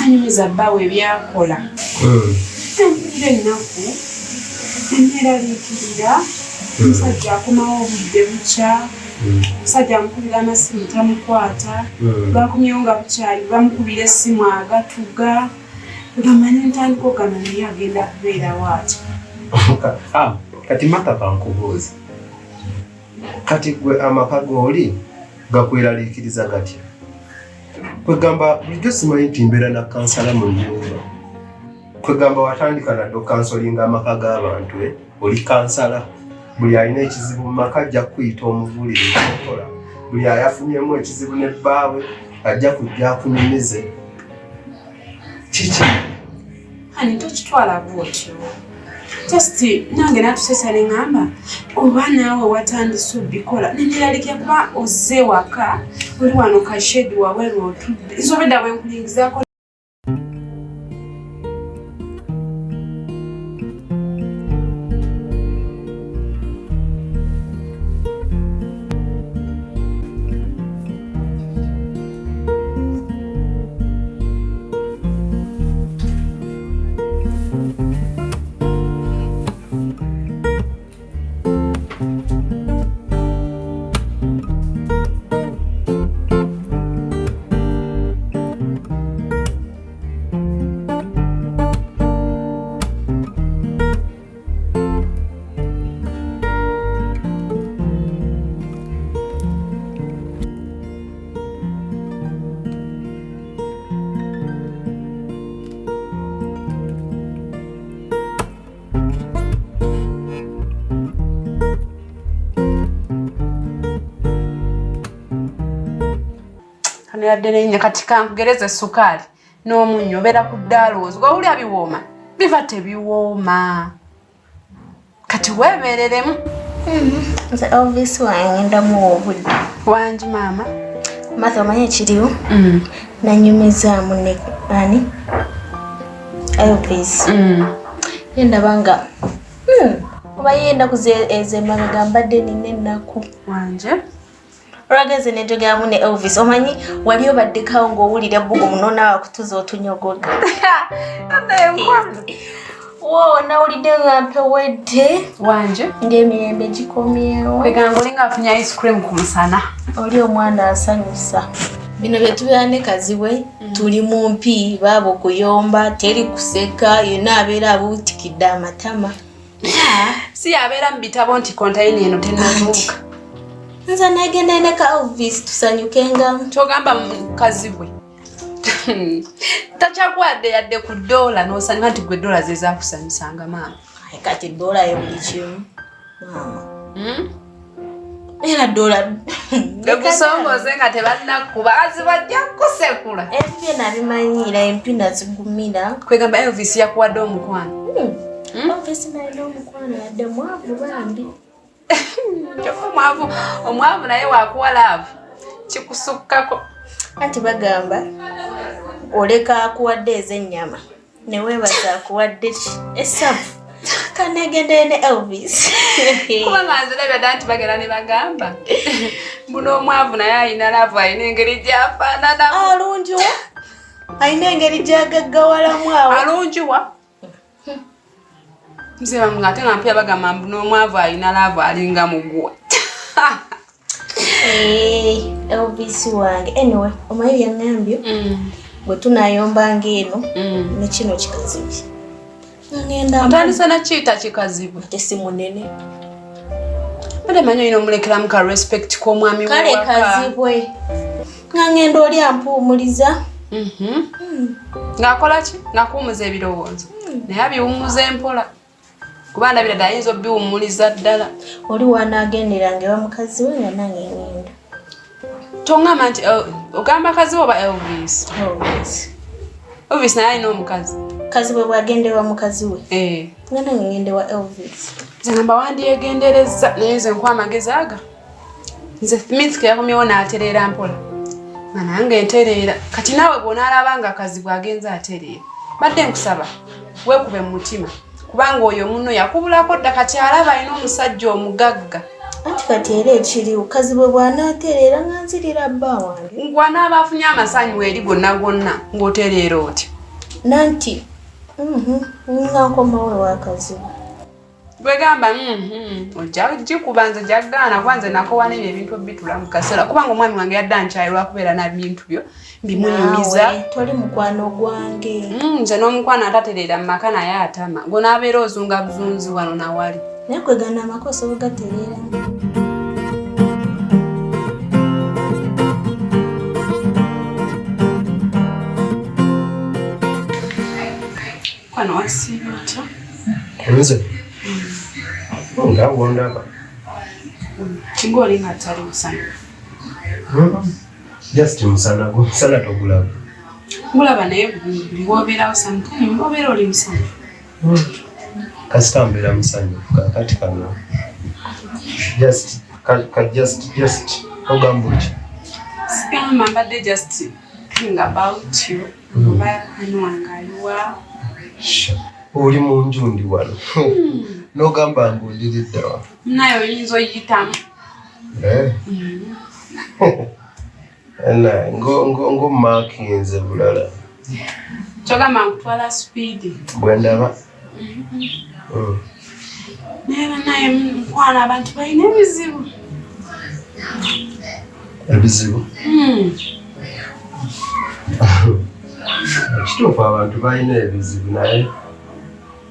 Anyumiza bbaawe ebyakola. Mpulira ennaku, neneeraliikirira. Omusajja akomawo obudde bukya, omusajja amukubira amasimu tamukwata, lwakomyewo nga bukyali bamukubira essimu agatuga. Gamba ne ntandika ogamba naye agenda kubeerawo atya. Ah, kati Martha kankubuuze, kati gwe amaka g'oli gakweraliikiriza gatya? Kwegamba bulijjo simanyi nti mbeera na kansala mu nnyumba. Kwegamba watandika nadde okansolinga amaka g'abantu, eh? Oli kansala, buli alina ekizibu mu maka ajja kukuyita omubuulire ekyokola, buli ayafunyemu ekizibu ne bbaawe ajja kujja akunyumize. Kiki? Ani tokitwala bw'otyo. Just nange natusesa ne ŋŋamba oba naawe watandise obikola neneraliikira kuba ozze waka oli wano kashedi wabweru otudde nsobedda bwe nkulingizaako. Yadde nenya kati kankugereza sukaali n'omunnyo obeera ku ddaalowooza gwe wulira biwooma biva tebiwooma kati weebeereremu. Nze Elvis wange ngenda muwa obudde. Wangi maama. Martha omanyi ekiriwo? Nanyumizaamu ne ani? Elvis. Ye ndaba nga oba ye ennaku ez'emabega mbadde nina ennaku. Wanje. Olwagenze ne njogeramu ne Elvis, omanyi wali obaddekawo ng'owulira ebbugumu n'onaawa kutuza otunyogoga. Wo nawulidde nga mpewedde. Wanje. Ng'emirembe gikomyewo. Kwegamba olinga afunye ice cream ku musana. Oli omwana asanyusa. Bino bye tubeera ne Kazibwe, tuli mu mpi, baabo kuyomba, teri kuseka, yenna abeera abuutikidde amatama. Si abeera mu bitabo nti konteyina eno tennatuuka. Nze negenda ne ka Elvis tusanyukengamu. Ky'ogamba Kazibwe takyakuwadde yadde ku ddoola n'osanyuka nti gwe ddoola ze zaakusanyusanga maama. Kati ddoola ye buli kimu maama. Era ddoola ekusongoze nga tebannakuba Kazibwe ajja kukusekula. Ebyo nabimanyiira, empi nazigumira. Kwegamba Elvis yakuwadde omukwano. Elvis nalina omukwano yadde mwavu bambi. Kyokka omwavu, omwavu naye wakuwa laavu kikusukkako. Anti bagamba oleka akuwadde ez'ennyama ne weebaza akuwadde ki essavu. Kaneegendere ne Elvis. Kubanga nze ndabira ddala nti bagenda ne bagamba mbu omwavu naye alina laavu, alina engeri gy'afaananamu. Alungiwa, alina engeri gy'agaggawalamu awo. Alungiwa. Nze bamwe ate nga mpya bagamba mbu n'omwavu alina laavu alinga muguwa. Elvis wange. Anyway, omanyi byaŋŋambye bwe tunayombanga eno ne kino kikazibwe. Ngenda otandise nakiyita kikazibwe. Ate si munene. Bade manyi olina omulekeramu ka respect k'omwami Kale w'ewaka. Kazibwe. Nga ngenda oli ampuumuliza. Ng'akola ki? Ng'akuwumuza ebirowoozo. Naye abiwummuza empola. Kuba ndabira ddala ayinza obiwummuliza ddala. Oli w'anaagenderanga ewa mukazi we nga nange ngenda. Toŋŋamba nti ogamba Kazibwe oba Elvis? Elvis. Elvis naye alina omukazi. Kazibwe bw'agenda ewa mukazi we. Nga nange ngenda ewa Elvis. Nze ngamba wandyegenderezza naye nze nkuwa amagezi aga. Nze Smith ke yakomyewo n'atereera mpola. Nga nange ntereera. Kati naawe bw'onaalaba nga Kazibwe agenze atereera. Badde nkusaba weekube mu mutima. Kubanga oyo munno yakubulako dda kati alaba alina omusajja omugagga. Anti kati era ekiriwo Kazibwe bw'anaatereera nga nzirira bba wange. Gw'anaaba afunye amasanyu eri gonna gonna ng'otereera otya? Nanti nga nkomawo ewa Kazibwe. Bwegamba ojja gikuba nze jaggaana kuba nze nakowa n'ebyo ebintu obitula mu kaseera kubanga omwami wange yadde ankyaye lwakubeera na bintu byo mbimunyumiza. Toli mukwano gwange. Nze n'omukwano atatereera mu maka naye atama gonaabeera ozunga buzunzi wano nawali. Naye kwegana amaka osobola ogatereera. Kwano wasiibye otya? Nze nga bwondaba. Kinga oli nga atali musanyufu. Just musana gwo, musana togulaba. Ngulaba naye buli wobeerawo sometime obeera oli musanyufu. Kasita mbeera musanyufu kakati kano. Just ka just ogamba ki? Sigamba mbadde just thinking about you. Oba ani wange aliwa. Oli mu nju ndi wano. N'ogamba mbu ndiridda wa. Naye oyinza oyitamu. Ngo maakinze bulala. Kyogamba nkutwala sipiidi. Bwe ndaba. Naye banaye mukwano abantu balina ebizibu. Ebizibu? Ekituufu abantu balina ebizibu naye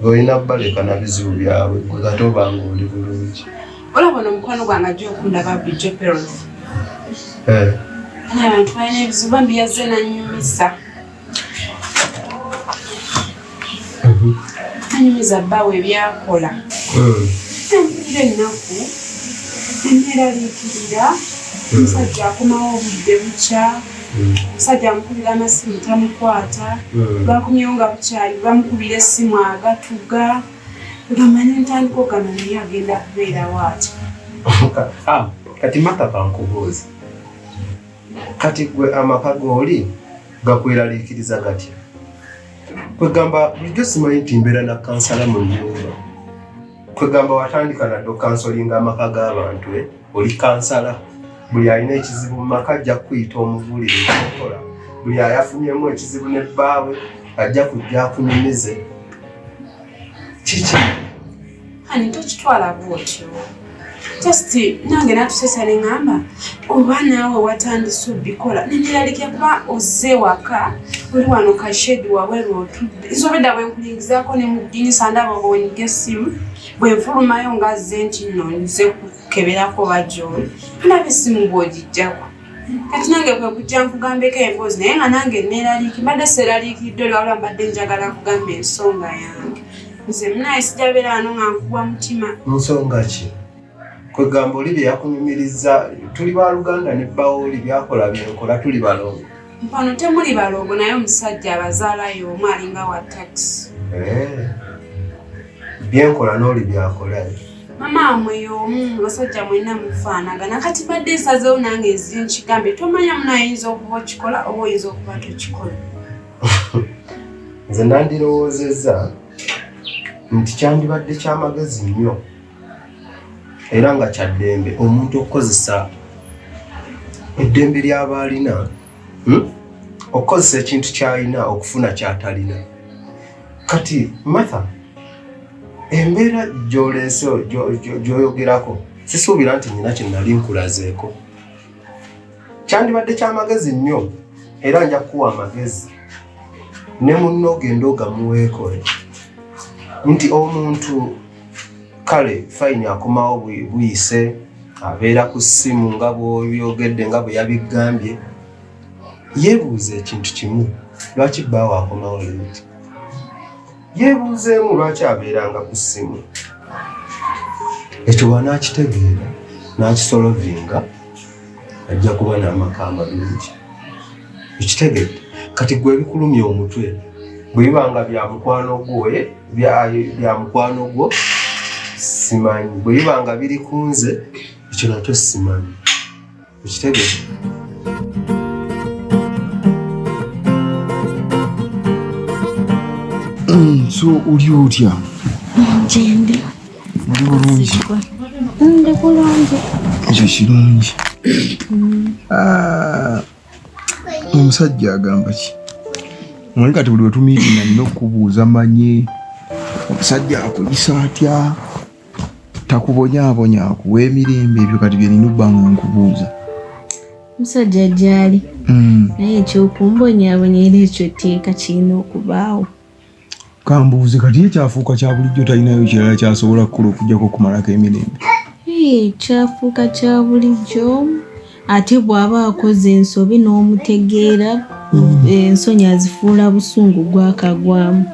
ng'olina baleka na bizibu byabwe gwe kati oba ng'oli bulungi. Olaba ono omukwano gwange ajja okundaba bulijjo Peros. Naye abantu balina ebizibu bambi yazze n'annyumiza. Anyumiza bbaawe ebyakola. Mpulira ennaku, neneeraliikirira, omusajja akomawo obudde bukya, omusajja amukubira amasimu tamukwata, lwakomyewo nga bukyali bamukubira essimu agatuga. Gamba ne ntandika okugamba naye agenda kubeerawo atya. Kati Martha kankubuuze. Kati gwe amaka g'oli gakweraliikiriza gatya? Kwegamba bulijjo simanyi nti mbeera na kansala mu nnyumba. Kwegamba watandika nadde okansolinga amaka g'abantu, oli kansala. Buli alina ekizibu mu maka ajja kukuyita omubuulire ekyokola. Buli ayafunyemu ekizibu ne bbaawe ajja kujja akunyumize. Kiki? Ani tokitwala bw'otyo. Just nange natusesa ne ŋŋamba oba naawe watandise obikola neneraliikira kuba ozze waka oli wano kashedi wabweru otudde nze obedda bwe nkulingizaako ne mu ddinisa ndaba bw'onyiga essimu bwe nfulumayo nga azze nti nno nze kukeberako oba gy'oli ndaba essimu bw'ogiggyako kati nange kwe kujja nkugambeko emboozi naye nga nange neeraliiki mbadde seeraliikiridde oli wabula mbadde njagala kugamba ensonga yange nze munaye sijabeera wano nga nkuwa mutima. Nsonga ki? Kwegamba oli bye yakunyumiriza tuli baluganda ne bbawo oli byakola byenkola tuli balongo. Mpano temuli balongo naye omusajja abazaalayo omu alinga wa takisi. Byenkola n'oli byakola. Mama wamwe y'omu abasajja mwenna mufaanagana kati mbadde nsazeewo nange nzire nkigambe tomanya munaye oyinza okuba okikola oba oyinza okuba tokikola. Nze nandirowoozezza nti kyandibadde kyamagezi nnyo era nga kya ddembe omuntu okukozesa eddembe ly'aba alina, okukozesa ekintu ky'alina okufuna ky'atalina. Kati Martha, embeera gy'oleese gy'oyogerako sisuubira nti nnina kye nali nkulazeeko. Kyandibadde kyamagezi nnyo era nja kukuwa amagezi ne munno ogende ogamuweeko nti omuntu kale fayini akomawo buyise abeera ku ssimu nga bw'obyogedde nga bwe yabigambye yeebuuza ekintu kimu lwaki bbaawe akomawo leeti yeebuuzeemu lwaki abeeranga ku ssimu ekyo bw'anaakitegeera n'akisolovinga ajja kuba n'amaka amalungi. Ekitegedde kati gwe ebikulumya omutwe bwe biba nga bya mukwano gwo bya mukwano gwo simanyi, bwe biba nga biri ku nze ekyo nakyo simanyi. Ekitegedde. So oli otya? Gyendi. Oli bulungi? Ndi bulungi. Ekyo kirungi. Ah, omusajja agamba ki? Omanyi kati buli wetumiitinga nina okukubuuza manye omusajja akuyisa atya, takubonyaabonya, akuwa emirembe, ebyo kati bye nina obba nga nkubuuza. Omusajja gyali naye ekyokumbonyaabonya era ekyo tteeka kirina okubaawo. Kambuuze kati ye kyafuuka kya bulijjo talinayo kirala kyasobola kukola okuggyako okumalako emirembe? Kyafuuka kya bulijjo ate bw'aba akoze ensobi n'omutegeera ensonyi azifuula busungu gwakagwamu.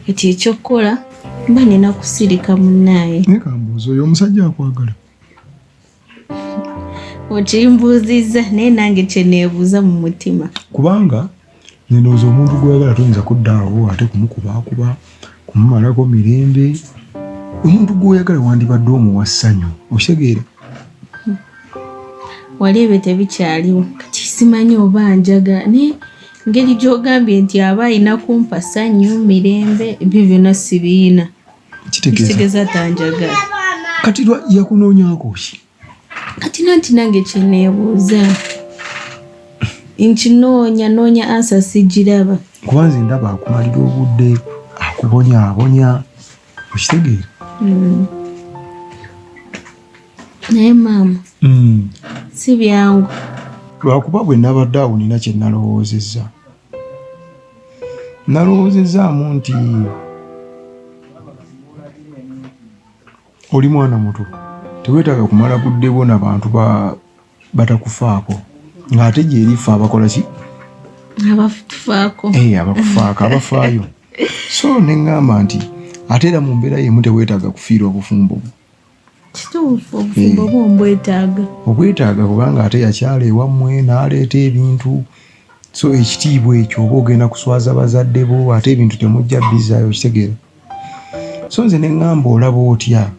Kati ekyokukola mba nina kusirika munnaaye. Naye kambuuze oyo omusajja akwagala? Okimbuuzizza naye nange kye neebuuza mu mutima. Kubanga nze ndowooza omuntu gw'oyagala toyinza kudda awo ate kumukubaakuba, kumumalako mirembe. Omuntu gw'oyagala wandibadde omuwa ssanyu, okitegeera? Wali ebyo tebikyaliwo kati simanyi oba njagala naye ngeri gy'ogambye nti aba alina kumpa ssanyu mirembe ebyo byonna sibiyina. Kitegeeza tanjagala. Kati yakunoonyaako ki? Kati nanti nange kye neebuuza nkinoonya noonya ansa sigiraba. Kuba nze ndaba akumalira obudde, akubonyaabonya, okitegeera? Naye maama si byangu. Lwakuba bwe nabadde awo nina kye nalowoozezza. Nalowoozezzaamu nti oli mwana muto, teweetaaga kumala budde bwo na bantu batakufaako, ng'ate gy'eri ffe abakola ki? Abakufaako. Abakufaako, abafaayo. So ne ŋŋamba nti ate era mu mbeera y'emu teweetaaga kufiirwa bufumbo bwo. Kituufu, obufumbo bwo mbwetaaga. Obwetaaga kubanga ate yakyala ewammwe n'aleeta ebintu, so ekitiibwa ekyo oba ogenda kuswaza bazadde bo ate ebintu temujja bizaayo, okitegeera? So nze ne ŋŋamba olaba otya?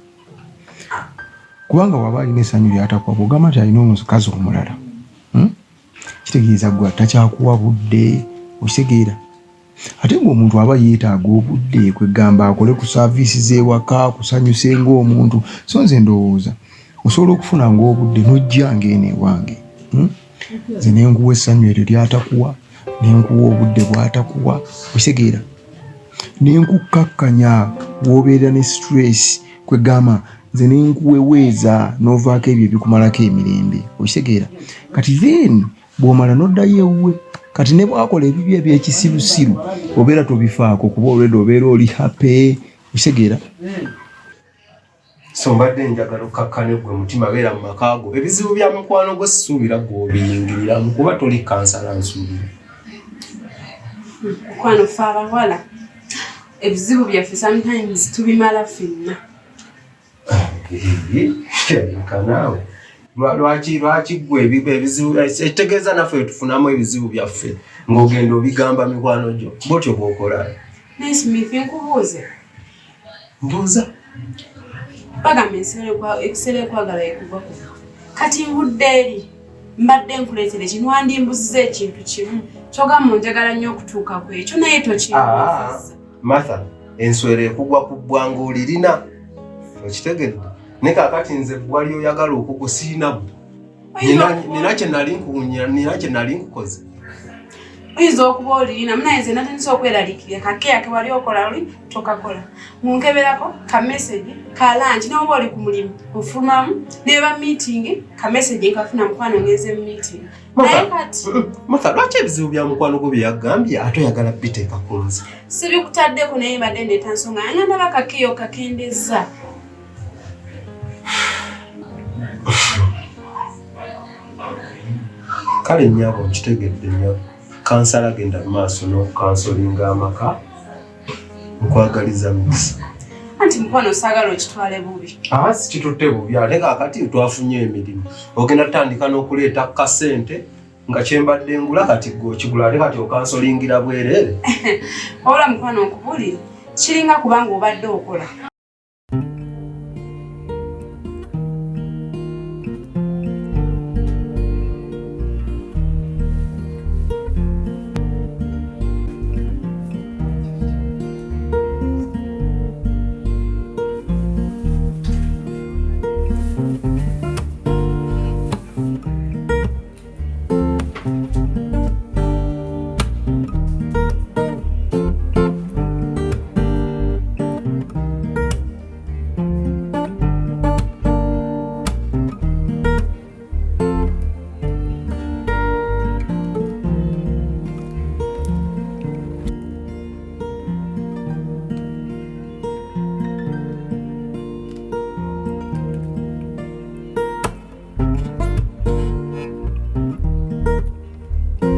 Kubanga bw'aba alina essanyu ly'atakuwa, bw'ogamba nti alina omukazi omulala, kitegeeza ggwe takyakuwa budde, okitegeera? Ate ng'omuntu aba yeetaaga obudde kwegamba akole ku saaviisi z'ewaka, akusanyuse ng'omuntu. So nze ndowooza osobola okufuna ng'obudde n'ojja ng'eno ewange. Nze ne nkuwa essanyu eryo ly'atakuwa, ne nkuwa obudde bw'atakuwa, okitegeera? Ne nkukkakkanya w'obeera ne stress, kwegamba nze ne nkuweweeza n'ovaako ebyo ebikumalako emirembe, okitegeera? Kati then bw'omala n'oddayo ewuwe, kati ne bw'akola ebibi eby'ekisirusiru obeera tobifaako kuba already obeera oli happy, okitegeera? So mbadde njagala okkakkane gwe mutima, beera mu maka go. Ebizibu bya mukwano gwo sisuubira gwe obiyingiriramu kuba toli kansala nsuubira. Mukwano ffe abawala ebizibu byaffe sometimes tubimala ffenna. Kanaawe lwaki gwe ebizibu ekitegeeza naffe tufunamu ebizibu byaffe ng'ogenda obigamba mikwano gyo bw'otyo bw'okola. Naye Smith nkubuuze. Mbuuza. Bagamba ekiseera ekwagala ekugwa ku. Kati nvudde eri mbadde nkuleetera ekintu wandimbuziza ekintu kimu kyogamba onjagala nnyo okutuuka ku ekyo naye tokimbuuzizza. Martha, enswera ekugwa ku bbwa ng'olirina, okitegedde? Ne kaakati nze ebbwa ly'oyagala okugwa sirina bbwa. Nina kye nali nkukoze. Oyinza okuba olirina munaye nze natandise okweraliikirira kakeya ke wali okola oli tokakola. Munkeberako ka message ka lunch n'oba oli ku mulimu ofulumamu neba meeting ka message nkafuna mukwano ngenze mu meeting. Naye kati Martha, lwaki ebizibu bya mukwano gwo bye yagambye ate oyagala biteeka ku nze? Sibikutaddeko naye mbadde ndeeta nsonga yange ndaba kakeyo kakendezza. Kale nnyabo nkitegedde nnyo. Kansala genda mu maaso n'okukansolinga amaka, nkwagaliza mikisa. Anti mukwano saagala okitwale bubi. Sikitutte bubi ate kaakati twafunye emirimu. Ogenda tutandika n'okuleeta kasente nga kye mbadde ngula kati gwe okigula ate kati okansolingira bwereere. Wabula mukwano nkubuulire, kiringa kubanga obadde okola.